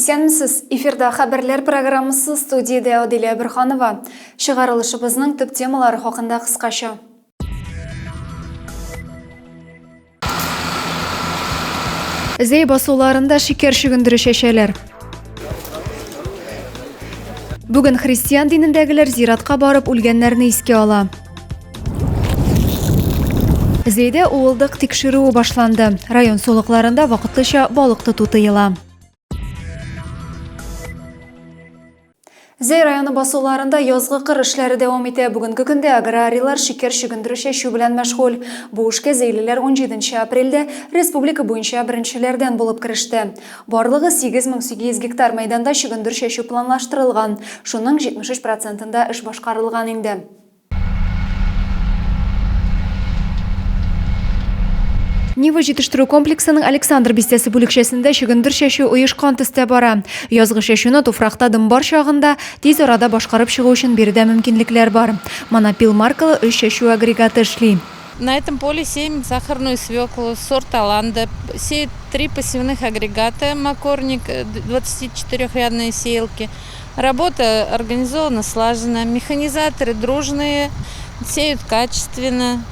Исәнмесез! Эфирда Хәбәрләр программасы, студиядә Адилә Борһанова. Чыгарылышыбызның төп темалары хакында кыскача. Зәй басуларында шикәр чөгендере чәчәләр. Бүген христиан динендәгеләр зиратка барып үлгәннәрне искә ала. Зәйдә уылдык тикшерүе башланды. Район сулыкларында вакытлыча балык тоту тыела. Зәй районы басуларында язгы кыр эшләре дәвам итә. Бүгенге көндә аграрийлар шикәр чөгендере чәчү белән мәшгуль. Бу эшкә зәйлеләр 17 апрельдә республика буенча беренчеләрдән булып кереште. Барлыгы 8800 гектар мәйданда чөгендер чәчү планлаштырылган. Шуның 73 процентында эш башкарылган инде. Нива җитештерү комплексының Александр бистәсе бүлекчәсендә чөгендер чәчү оешкан төстә бара. Язгы чәчүне туфракта дым бар чагында тиз арада башкарып чыгу өчен биредә мөмкинлекләр бар. Монопил маркалы өч чәчү агрегаты эшли. На этом поле сеем сахарную свеклу сорта Ланда. Сеют три посевных агрегата Макорник 24-рядные сеялки. Работа организована слаженно, механизаторы дружные, сеют качественно.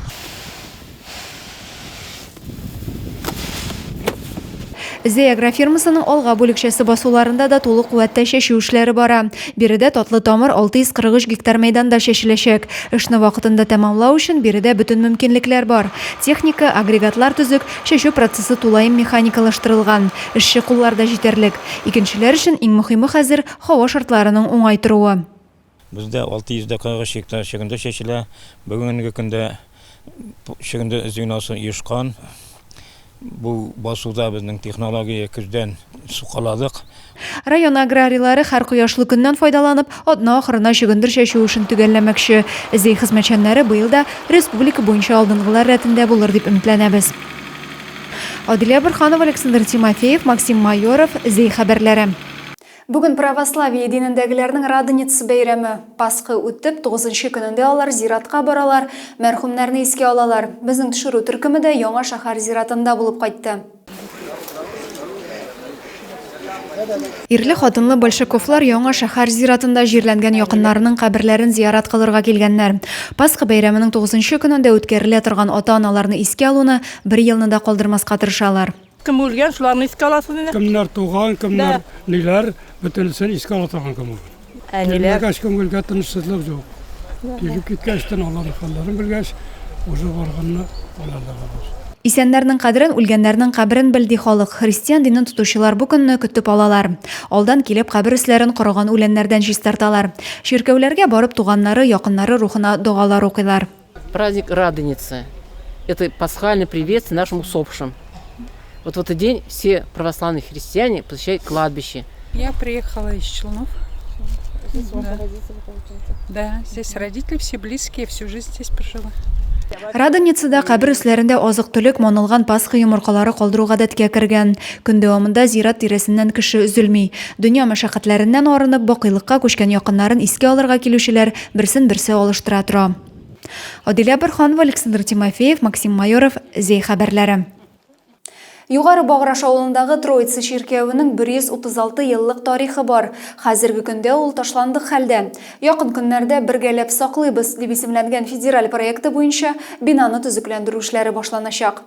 Зәй агрофирмасының Алга бүлекчәсе басуларында да тулы куәттә чәчү эшләре бара. Биредә татлы тамыр 643 гектар мәйданда чәчеләчәк. Эшне вакытында тәмамлау өчен биредә бөтен мөмкинлекләр бар. Техника, агрегатлар төзек, чәчү процессы тулаем механикалаштырылган. Эшче куллар да җитәрлек. Икенчеләр өчен иң мөхиме хәзер, һава шартларының уңай торуы. Бездә 643 гектар чөгендер чәчелә. Бүгенге көндә чөгендер звеносы оешкан. Бу басуда безнең технология көздән сукаладык. Район аграрийлары һәр кояшлы көннән файдаланып, атна ахырына чөгендер чәчү эшен төгәлләмәкче. Зәй хезмәтчәннәре быел да республика буенча алдынгылар рәтендә булыр дип өметләнәбез. Адилә Борһанова, Александр Тимофеев, Максим Майоров, Зәй хәбәрләре. Бүген православие динендәгеләрнең Радоница бәйрәме. Пасха үтеп, тугызынчы көнендә алар зиратка баралар, мәрхүмнәрне искә алалар. Безнең төшерү төркеме дә Яңа шәһәр зиратында булып кайтты. Ирле-хатынлы Большаковлар Яңа шәһәр зиратында җирләнгән якыннарының каберләрен зиярат кылырга килгәннәр. Пасха бәйрәменең тугызынчы көнендә үткәрелә торган ата-аналарны искә алуны бер елны да калдырмаска тырышалар. Кем үлгән, шуларны искә аласыз инде. Кемнәр туган, кемнәр ниләр, бөтенесен искә ала торган көн бүген. Әниләр. Килмәгәч күңелгә тынычсызлык юк. Килеп киткәчтен аларның хәлләрен белгәч, уже барганны алалар. Исәннәрнең кадерен үлгәннәрнең каберен бел, ди халык. Христиан динен тотучылар бу көнне көтеп алалар. Алдан килеп кабер өсләрен корыган үләннәрдән чистарталар. Чиркәүләргә барып туганнары, якыннары рухына догалар укыйлар. Праздник Радоницы. Это пасхальный приветствие нашим усопшим. Вот в этот день все православные христиане посещают кладбище. Я приехала из Челнов. Здесь да. родители, получается? Да, здесь родители все близкие, всю жизнь здесь прожила. Радоницада кабер өсләрендә азык-төлек, манылган Пасха йомыркалары калдыру гадәткә кергән. Көн дәвамында зират тирәсеннән кеше өзелми. Дөнья мәшәкатьләреннән арынып, бакыйлыкка күчкән якыннарын искә алырга килүчеләр берсен-берсе алыштыра тора. Адилә Борһанова, Александр Тимофеев, Максим Майоров, Зәй хәбәрләре. Югары Баграш авылындагы Троица чиркәвенең 136 еллык тарихы бар. Хәзерге көндә ул ташландык хәлдә. Якын көннәрдә Бергәләп саклыйбыз дип исемләнгән федераль проекты буенча бинаны төзекләндерү эшләре башланачак.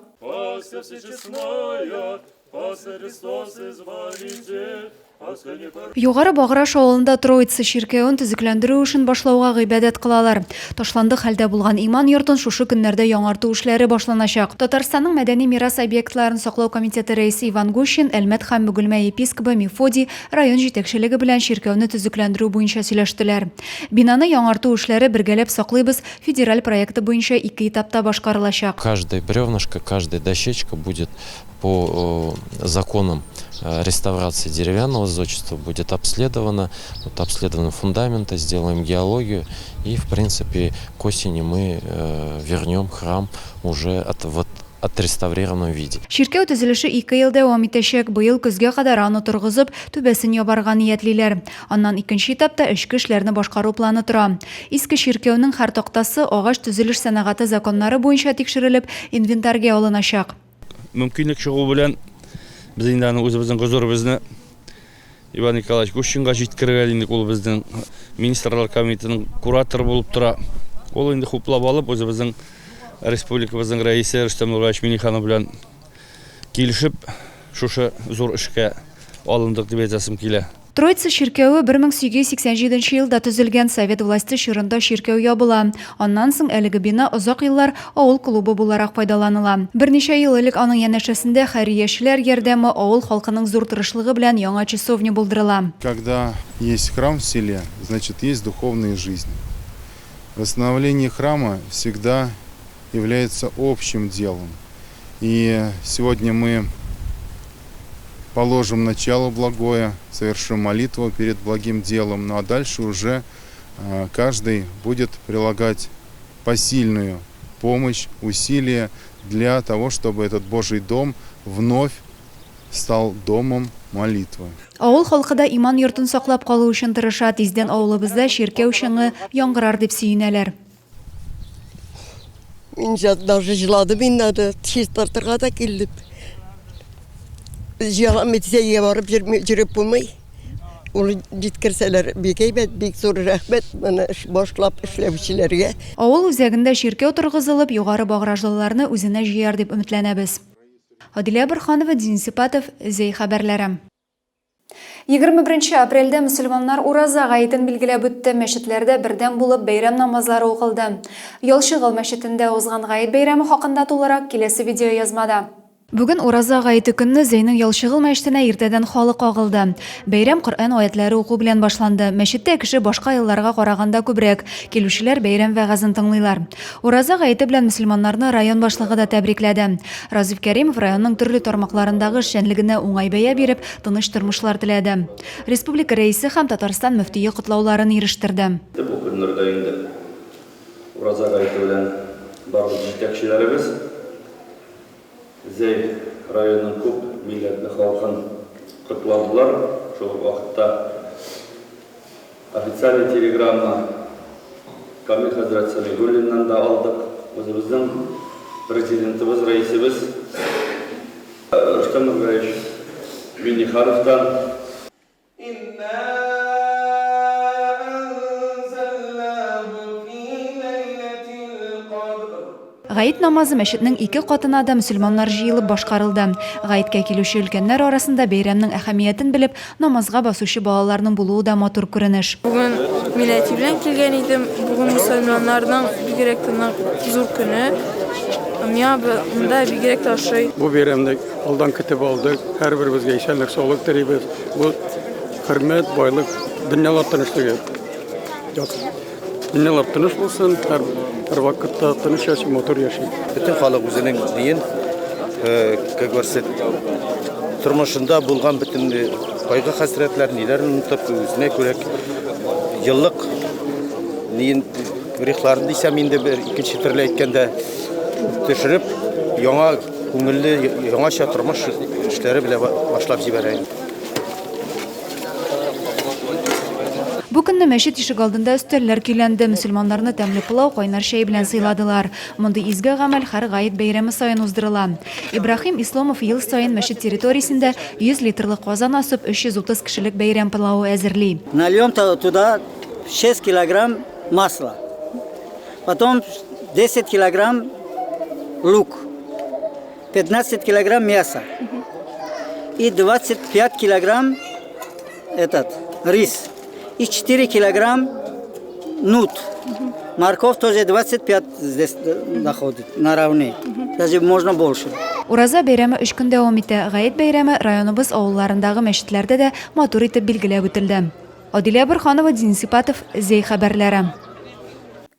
Югары Баграш авылында Троица чиркәвен төзекләндерү эшен башлауга гыйбадәт кылалар. Ташландык хәлдә булган иман йортын шушы көннәрдә яңарту эшләре башланачак. Татарстанның мәдәни мирас объектларын саклау комитеты рәисе Иван Гущин, Әлмәт һәм Бөгелмә епискобы Мефодий район җитәкчелеге белән чиркәүне төзекләндерү буенча сөйләштеләр. Бинаны яңарту эшләре Бергәләп саклыйбыз федераль проекты буенча ике этапта башкарылачак. Каждое бревнышко, каждая дощечка будет по э, законам э, реставрации деревянного зодчества будет обследовано, вот обследованы фундаменты, сделаем геологию и, в принципе, к осени мы э, вернем храм уже от, в отреставрированном виде. Чиркәү төзелеше ике ел дәвам итәчәк. Быел көзгә кадәр аны торгызып, түбәсен ябарга ниятлиләр. Аннан икенче этапта эчке эшләрне башкару планы тора. Иске чиркәүнең һәр тактасы агач төзелеш сәнәгате законнары буенча тикшерелеп, инвентарьгә алыначак. Мөмкинлек чыгу белән без инде аны үзебезнең гозеребезне Иван Николаевич Гущинга җиткерергә инде ул безнең министрлар кабинетының кураторы булып тора. Ул инде хуплап алып, үзебезнең республикабызның рәисе Рөстәм Нургалиевич Миңнеханов белән килешеп, шушы зур эшкә алындык дип әйтәсем килә. Троица чиркәве 1887 елда төзелгән, совет власте чорында чиркәү ябыла. Аннан соң әлеге бина озак еллар авыл клубы буларак файдаланыла. Берничә ел элек аның янәшәсендә хәйриячеләр ярдәме, авыл халкының зур тырышлыгы белән яңа часовня булдырыла. Когда есть храм в селе, значит есть духовная жизнь. Восстановление храма всегда является общим делом. И сегодня мы положим начало благое, совершим молитву перед благим делом, ну а дальше уже каждый будет прилагать посильную помощь, усилия для того, чтобы этот Божий дом вновь стал домом молитвы. Авыл халкы да иман йортын саклап калу өчен тырыша, тиздән авылыбызда чиркәү чыңы яңгырар дип сөенәләр. Мин даже җыладым инде аны чистартырга да килдем. Җыялам бит, Зәйгә барып йөреп булмый. Ул җиткерсәләр бик әйбәт, бик зур рәхмәт моны башлап эшләүчеләргә. Авыл үзәгендә чиркәү торгызылып, Югары Багражлыларны үзенә җыяр дип өметләнәбез. Адилә Борһанова, Денис Ипатов, Зәй хәбәрләре. 21 нче апрельдә мөселманнар Ураза гаетен билгеләп үтте. Мәчетләрдә бердәм булып бәйрәм намазлары укылды. Ялчыгыл мәчетендә узган гает бәйрәме хакында тулырак киләсе видеоязмада. Бүген Ураза гаете көнне Зәйнең Ялчыгыл мәчетенә иртәдән халык агылды. Бәйрәм Коръән аятьләре уку белән башланды. Мәчеттә кеше башка елларга караганда күбрәк. Килүчеләр бәйрәм вәгазен тыңлыйлар. Ураза гаете белән мөселманнарны район башлыгы да тәбрикләде. Разиф Кәримов районның төрле тармакларындагы эшчәнлегенә уңай бәя биреп, тыныч тормышлар теләде. Республика Рәисе һәм Татарстан мөфтие котлауларын ирештерде. Бу көннәрдә инде Ураза гаете белән барлык җитәкчеләребез, Зәй районының күп милләтле халкын котладылар. Шул ук вакытта официальный телеграмма Камил хәзрәт Сәмигуллиннан да алдык. Үзебезнең Президентыбыз, рәисебез Рөстәм Нургалиевич Миңнехановтан. Гает намазы мәчетнең ике катына да мөселманнар җыелып башкарылды. Гаеткә килүче өлкәннәр арасында бәйрәмнең әһәмиятен белеп, намазга басучы балаларның булуы да матур күренеш. Бүген мин әти белән килгән идем. Бүген мөселманнарның бигрәк тә нык зур көне. Миңа монда бигрәк тә ошый. Бу бәйрәмне алдан көтеп алдык. Һәрберебезгә исәнлек-саулык телибез. Бу хөрмәт, байлык, дөньялар тынычлыгы. Дөньялар тыныч булсын, һәр һәрвакытта тыныч яши, матур яши. Бөтен халык үзенең диен, как говорится, тормышында булган бөтен кайгы-хәсрәтләр, ниләрен онытып, үзенә күрә еллык ниен грехларын дисәм инде бер икенче төрле әйткәндә төшереп, яңа күңелле, яңача тормыш эшләре белән башлап җибәрә. Бу көнне мәчет ишегалдында өстәлләр көйләнде, мөселманнарны тәмле пылау, кайнар чәй белән сыйладылар. Мондый изге гамәл һәр гает бәйрәме саен уздырыла. Ибраһим Исломов ел саен мәчет территориясендә 100 литрлы казан асып, 330 кешелек бәйрәм пылавы әзерли. Нальем туда 6 килограмм масла, потом 10 килограмм лук. 15 килограмм мяса и 25 килограмм этот рис и 4 килограмм нут. Морковь тоже 25 здесь доходит наравне, даже можно больше. Ураза бәйрәме өч көн дәвам итә. Гает бәйрәме районыбыз авылларындагы мәчетләрдә дә матур итеп билгеләп үтелде. Адилә Борһанова, Денис Ипатов, Зәй хәбәрләре.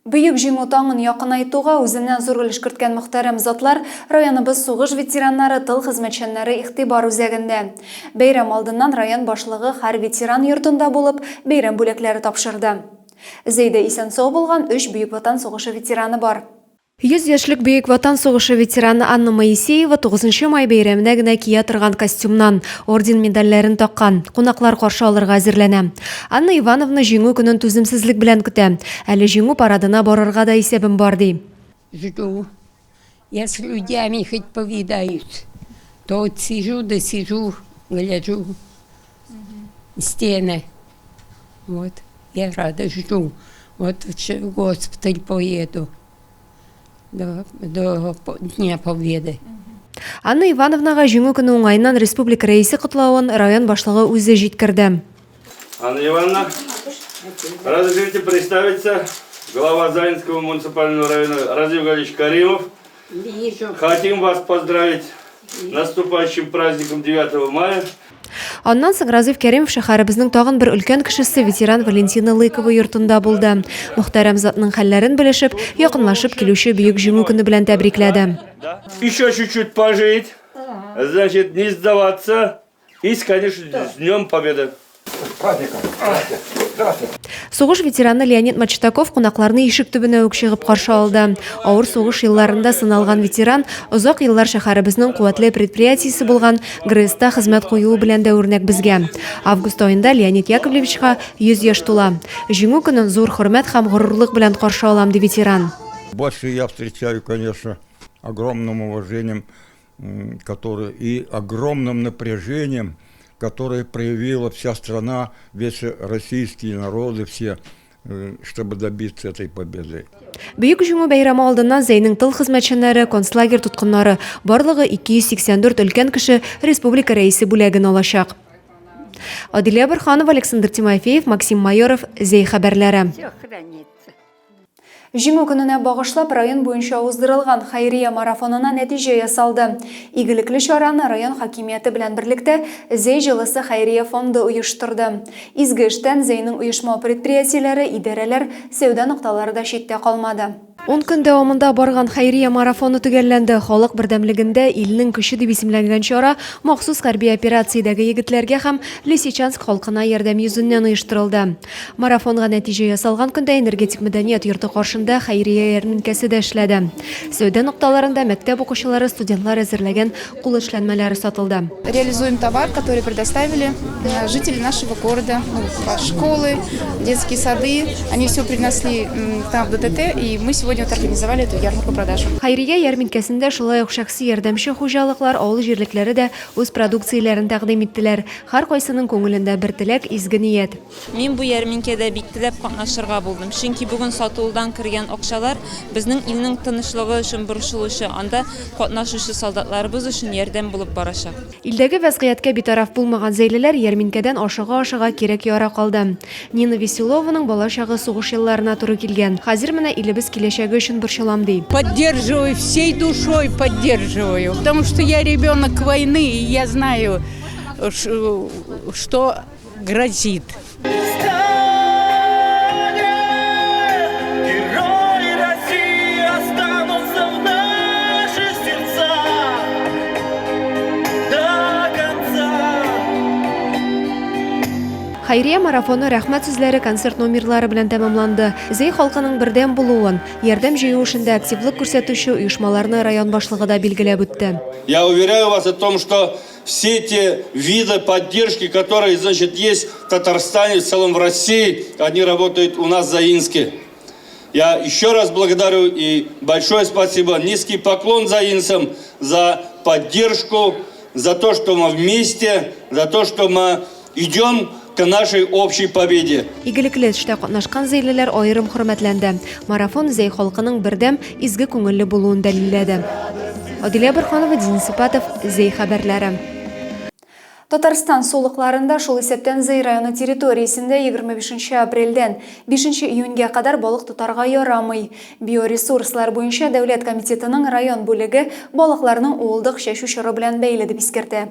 Бөек Җиңү таңын якынайтуга үзеннән зур өлеш керткән мөхтәрәм затлар, районыбыз сугыш ветераннары, тыл хезмәтчәннәре игътибар үзәгендә. Бәйрәм алдыннан район башлыгы һәр ветеран йортында булып, бәйрәм бүләкләре тапшырды. Зәйдә исән-сау булган өч Бөек Ватан сугышы ветераны бар. 100 яшьлек Бөек Ватан сугышы ветераны Анна Моисеева 9 май бәйрәменә генә кия торган костюмнан, орден-медальләрен таккан, кунаклар каршы алырга әзерләнә. Анна Ивановна Җиңү көнен түземсезлек белән көтә. Әле Җиңү парадына барырга да исәбем бар, ди. Жду. Я с людьми хоть повидаюсь. То вот сижу да сижу, гляжу. стены. Вот, я рада, жду. Вот в госпиталь поеду до, до Дня Победы. Анна Ивановнага Җиңү көне уңаеннан республика Рәисе котлавын район башлыгы үзе җиткерде. Анна Ивановна, разрешите представиться, глава Заинского муниципального района Разиф Галич Каримов. Хотим вас поздравить с наступающим праздником 9 мая. Аннан соң Разиф Кәримов шәһәребезнең тагын бер өлкән кешесе ветеран Валентина Лыкова йортында булды. Мөхтәрәм затның хәлләрен белешеп, якынлашып килүче Бөек Җиңү көне белән тәбрикләде. Еще чуть-чуть пожить, значит, не сдаваться и, конечно, с Днем Победы. Сугыш ветераны Леонид Мачтаков кунакларны ишек төбенә үк чыгып каршы алды. Авыр сугыш елларында сыналган ветеран озак еллар шәһәребезнең куәтле предприятиесе булган ГРЭСта хезмәт куюы белән дә үрнәк безгә. Август аенда Леонид Яковлевичка 100 яшь тула. Җиңү көнен зур хөрмәт һәм горурлык белән каршы алам, ди ветеран. Больше я встречаю, конечно, огромным уважением, которое и огромным напряжением, которое проявила вся страна, весь российские народы все, чтобы добиться этой победы. Бөек Җиңү бәйрәме алдыннан Зәйнең тыл хезмәтчәннәре, концлагерь тоткыннары, барлыгы 284 өлкән кеше республика Рәисе бүләген алачак. Адилия Борһанова, Александр Тимофеев, Максим Майоров, Зәй хәбәрләре. Җиңү көненә багышлап район буенча уздырылган хәйрия марафонына нәтиҗә ясалды. Игелекле чараны район хакимияте белән берлектә Зәй җылысы хәйрия фонды оештырды. Изге эштән Зәйнең оешма-предприятиеләре, идарәләр, сәүдә нокталары да читтә калмады. Ун көн дәвамында барган хәйрия марафоны төгәлләнде. Халык бердәмлегендә илнең көче дип исемләнгән чара махсус хәрби операциядәге егетләргә һәм Лисичанск халкына ярдәм йөзеннән оештырылды. Марафонга нәтиҗә ясалган көндә Энергетик мәдәният йорты каршында хәйрия ярминкәсе дә эшләде. Сәүдә нокталарында мәктәп укучылары, студентлар әзерләгән кул эшләнмәләре сатылды. Реализуем товар, который предоставили э, жители нашего города, ну, школы, детские сады. Они все принесли там в ДТТ, и мы сегодня вот организовали эту ярмарку продажу. Хәйрия ярминкәсендә шулай ук шәхси ярдәмче хуҗалыклар, авыл җирлекләре дә үз продукцияләрен тәкъдим иттеләр. Һәркайсының күңелендә бер теләк, изге ният. Мин бу ярминкәдә бик теләп катнашырга булдым, чөнки бүген сатылудан кергән акчалар безнең илнең тынычлыгы өчен борчылучы, анда катнашучы солдатларыбыз өчен ярдәм булып барачак. Илдәге вәзгыятькә битараф булмаган зәйлеләр ярминкәдән ашыга-ашыга кирәк-ярак алды. Нина Веселованың бала чагы сугыш елларына туры килгән. Хәзер менә илебез киләчәге өчен борчылам, ди. Поддерживаю, всей душой поддерживаю, потому что я ребенок войны, и я знаю, что грозит. Хәйрия марафоны рәхмәт сүзләре концерт номерлары белән тәмамланды. Зәй халкының бердәм булуын, ярдәм җыю эшендә активлык күрсәтүче оешмаларны район башлыгы да билгеләп үтте. Я уверяю вас о том, что все те виды поддержки, которые, значит, есть в Татарстане, в целом в России, они работают у нас в Заинске. Я еще раз благодарю и большое спасибо, низкий поклон заинцам за поддержку, за то, что мы вместе, за то, что мы идем к нашей общей победе. Игелекле эштә катнашкан зәйлеләр аерым хөрмәтләнде. Марафон Зәй халкының бердәм, изге күңелле булуын дәлилләде. Адилә Борһанова, Денис Ипатов, Зәй хәбәрләре. Татарстан сулыкларында, шул исәптән Зәй районы территориясендә 25 нче апрельдән 5 нче июньгә кадәр балык тотарга ярамый. Биоресурслар буенча дәүләт комитетының район бүлеге балыкларның уылдык чәчү чоры белән бәйле дип искәртә.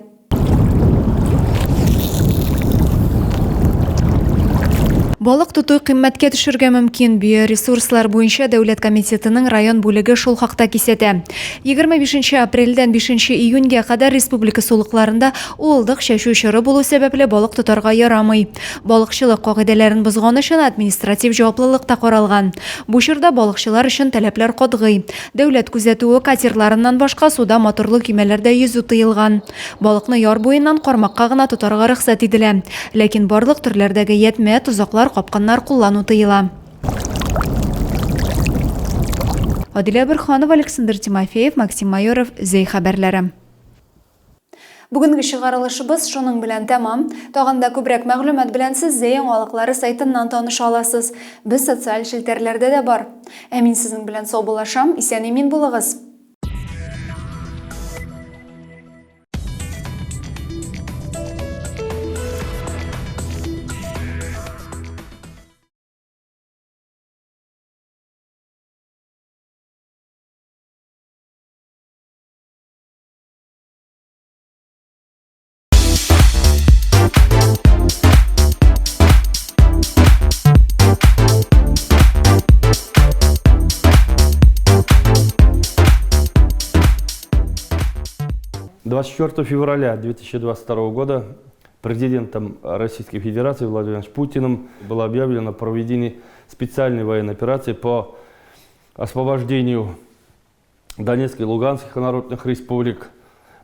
Балык тоту кыйммәткә төшергә мөмкин. Биоресурслар буенча дәүләт комитетының район бүлеге шул хакта кисәтә. 25 апрельдән 5 июньгә кадәр республика сулыкларында уылдык чәчү чоры булу сәбәпле балык тотарга ярамый. Балыкчылык кагыйдәләрен бозган өчен административ җаваплылык та каралган. Бу чорда балыкчылар өчен таләпләр катгый. Дәүләт күзәтүе катерларыннан башка суда моторлы көймәләрдә йөзү тыелган. Балыкны яр буеннан кармакка гына тотарга рөхсәт ителә. Ләкин барлык төрләрдәге ятьмә, тозаклар, капканнар куллану тыела. Адилә Борһанова, Александр Тимофеев, Максим Майоров, Зәй хәбәрләре. Бүгенге чыгарылышыбыз шуның белән тәмам. Тагын да күбрәк мәгълүмат белән сез Зәй яңалыклары сайтыннан таныша аласыз. Без социаль челтәрләрдә дә бар. Ә мин сезнең белән саубуллашам, исән-имин булыгыз! 24 февраля 2022 года президентом Российской Федерации Владимиром Путиным было объявлено проведение специальной военной операции по освобождению Донецкой и Луганских народных республик,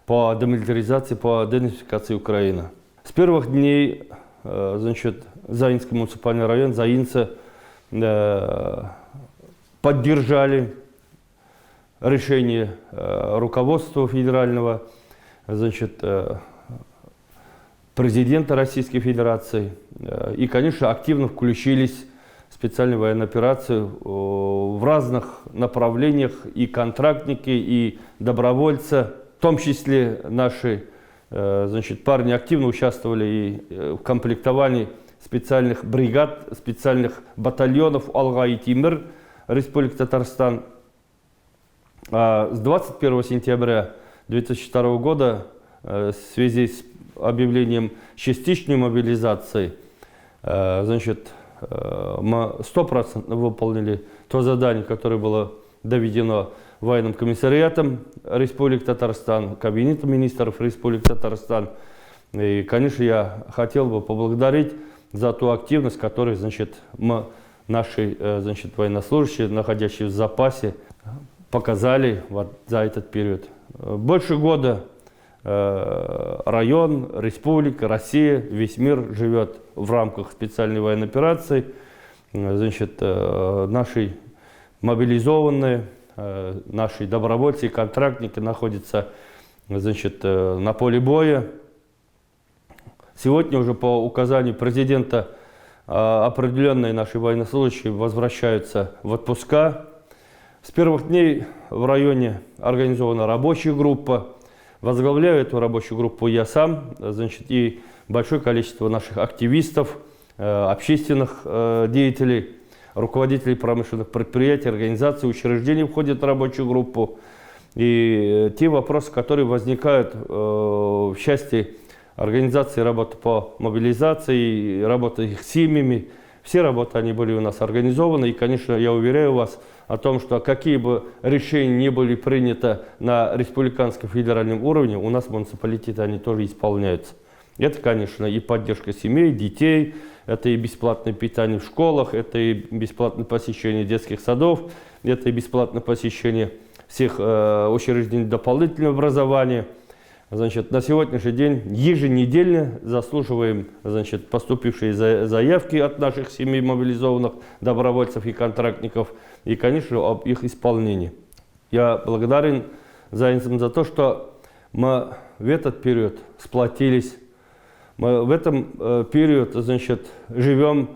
по демилитаризации, по денацификации Украины. С первых дней значит, Заинский муниципальный район, заинцы поддержали решение руководства федерального, значит, президента Российской Федерации. И, конечно, активно включились в специальную военную операцию в разных направлениях, и контрактники, и добровольцы, в том числе наши, значит, парни активно участвовали и в комплектовании специальных бригад, специальных батальонов «Алга и Тимир» Республики Татарстан. А с 21 сентября 2002 года в связи с объявлением частичной мобилизации, значит, мы 100% выполнили то задание, которое было доведено военным комиссариатом Республики Татарстан, Кабинетом министров Республики Татарстан. И, конечно, я хотел бы поблагодарить за ту активность, которую, значит, мы, наши, значит, военнослужащие, находящиеся в запасе, показали вот за этот период. Больше года район, республика, Россия, весь мир живет в рамках специальной военной операции. Значит, наши мобилизованные, наши добровольцы и контрактники находятся, значит, на поле боя. Сегодня уже по указанию президента определенные наши военнослужащие возвращаются в отпуска. С первых дней в районе организована рабочая группа. Возглавляю эту рабочую группу я сам, значит, и большое количество наших активистов, общественных деятелей, руководителей промышленных предприятий, организаций, учреждений входят в рабочую группу. И те вопросы, которые возникают в части организации работы по мобилизации, работы их семьями, все работы, они были у нас организованы. И, конечно, я уверяю вас о том, что какие бы решения ни были приняты на республиканском федеральном уровне, у нас в муниципалитете они тоже исполняются. Это, конечно, и поддержка семей, детей, это и бесплатное питание в школах, это и бесплатное посещение детских садов, это и бесплатное посещение всех учреждений дополнительного образования. Значит, на сегодняшний день еженедельно заслуживаем, значит, поступившие заявки от наших семей мобилизованных добровольцев и контрактников, и, конечно, об их исполнении. Я благодарен заинцам за то, что мы в этот период сплотились, мы в этом период, значит, живем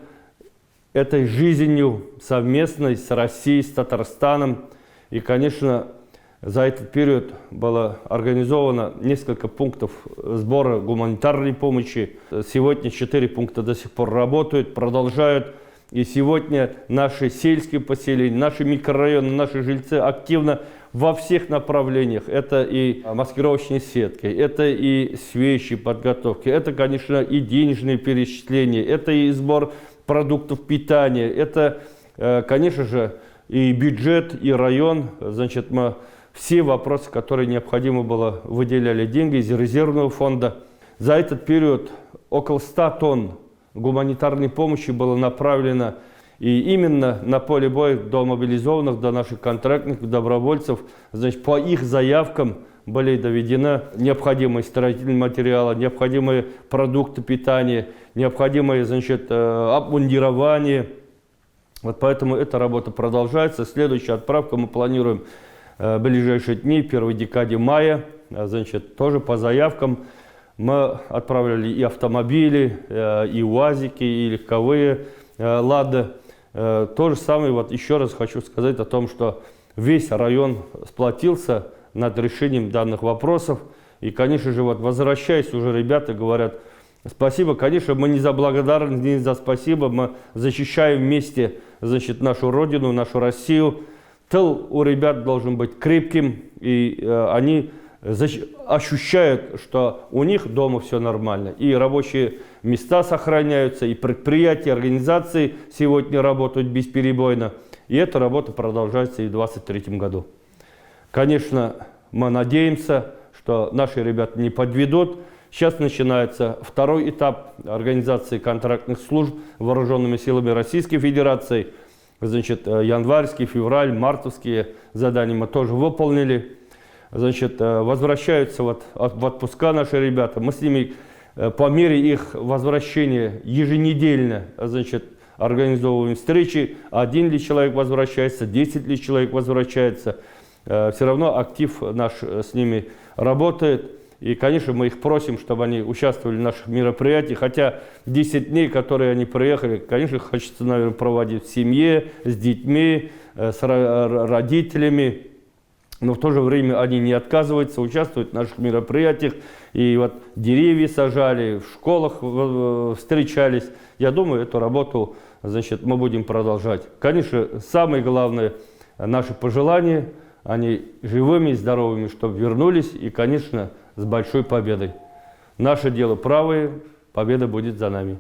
этой жизнью совместной с Россией, с Татарстаном. И, конечно, за этот период было организовано несколько пунктов сбора гуманитарной помощи. Сегодня 4 пункта до сих пор работают, продолжают. И сегодня наши сельские поселения, наши микрорайоны, наши жильцы активно во всех направлениях. Это и маскировочные сетки, это и свечи подготовки, это, конечно, и денежные перечисления, это и сбор продуктов питания, это, конечно же, и бюджет, и район. Значит, мы все вопросы, которые необходимо было, выделяли деньги из резервного фонда. За этот период около 100 тонн гуманитарной помощи было направлено и именно на поле боя до мобилизованных, до наших контрактников, добровольцев. Значит, по их заявкам были доведены необходимые строительные материалы, необходимые продукты питания, необходимое, значит, обмундирование. Вот поэтому эта работа продолжается. Следующая отправка мы планируем в ближайшие дни, первой декаде мая, значит, тоже по заявкам. Мы отправляли и автомобили, и УАЗики, и легковые «Лады». То же самое, вот еще раз хочу сказать о том, что весь район сплотился над решением данных вопросов. И, конечно же, вот возвращаясь, уже ребята говорят: спасибо. Конечно, мы не за благодарность, не за спасибо, мы защищаем вместе, значит, нашу Родину, нашу Россию. Тыл у ребят должен быть крепким, и они ощущают, что у них дома все нормально. И рабочие места сохраняются, и предприятия, организации сегодня работают бесперебойно. И эта работа продолжается и в 2023 году. Конечно, мы надеемся, что наши ребята не подведут. Сейчас начинается второй этап организации контрактных служб вооруженными силами Российской Федерации. Значит, январские, февраль, мартовские задания мы тоже выполнили. Значит, возвращаются вот в отпуска наши ребята. Мы с ними по мере их возвращения еженедельно, значит, организовываем встречи. Один ли человек возвращается, 10 ли человек возвращается. Все равно актив наш с ними работает. И, конечно, мы их просим, чтобы они участвовали в наших мероприятиях. Хотя 10 дней, которые они приехали, конечно, хочется, наверное, проводить в семье, с детьми, с родителями. Но в то же время они не отказываются участвовать в наших мероприятиях. И вот деревья сажали, в школах встречались. Я думаю, эту работу, значит, мы будем продолжать. Конечно, самое главное, наши пожелания, они живыми и здоровыми, чтобы вернулись. И, конечно, с большой победой. Наше дело правое, победа будет за нами.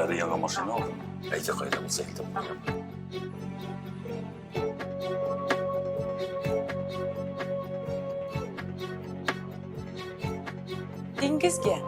көннәрдә яңа машина алдым. Әйдә кайда булса илтеп куям. Диңгезгә.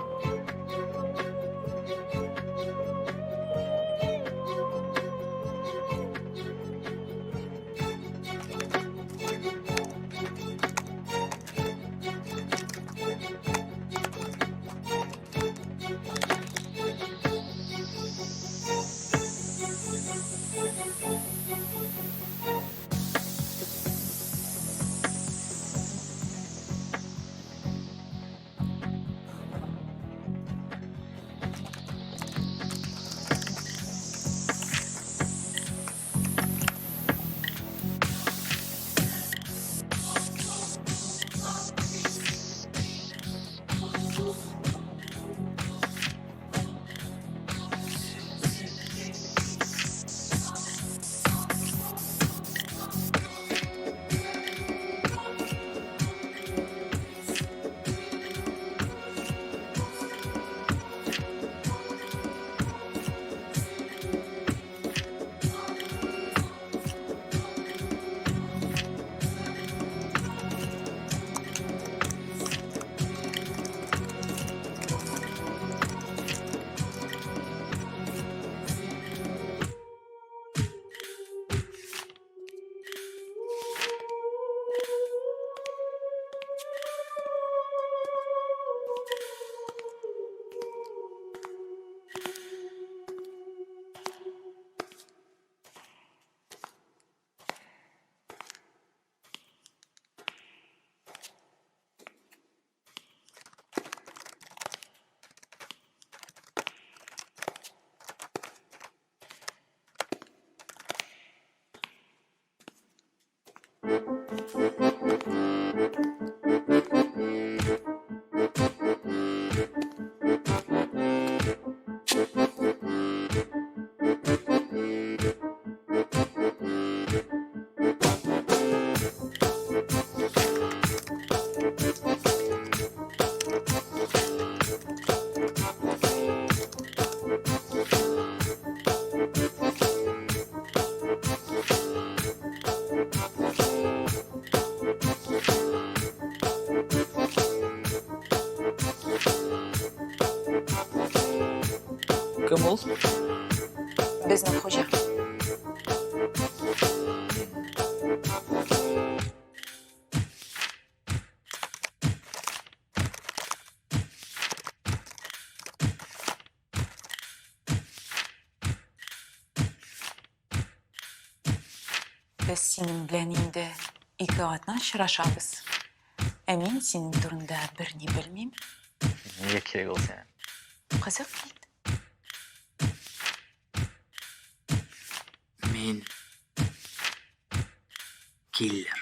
Кем ул? Безнең хуҗа. Без синең белән инде ике атна очрашабыз. Ә мин синең турында берни белмим. Нигә кирәк ул сиңа? Кызык бит. Мин киллер.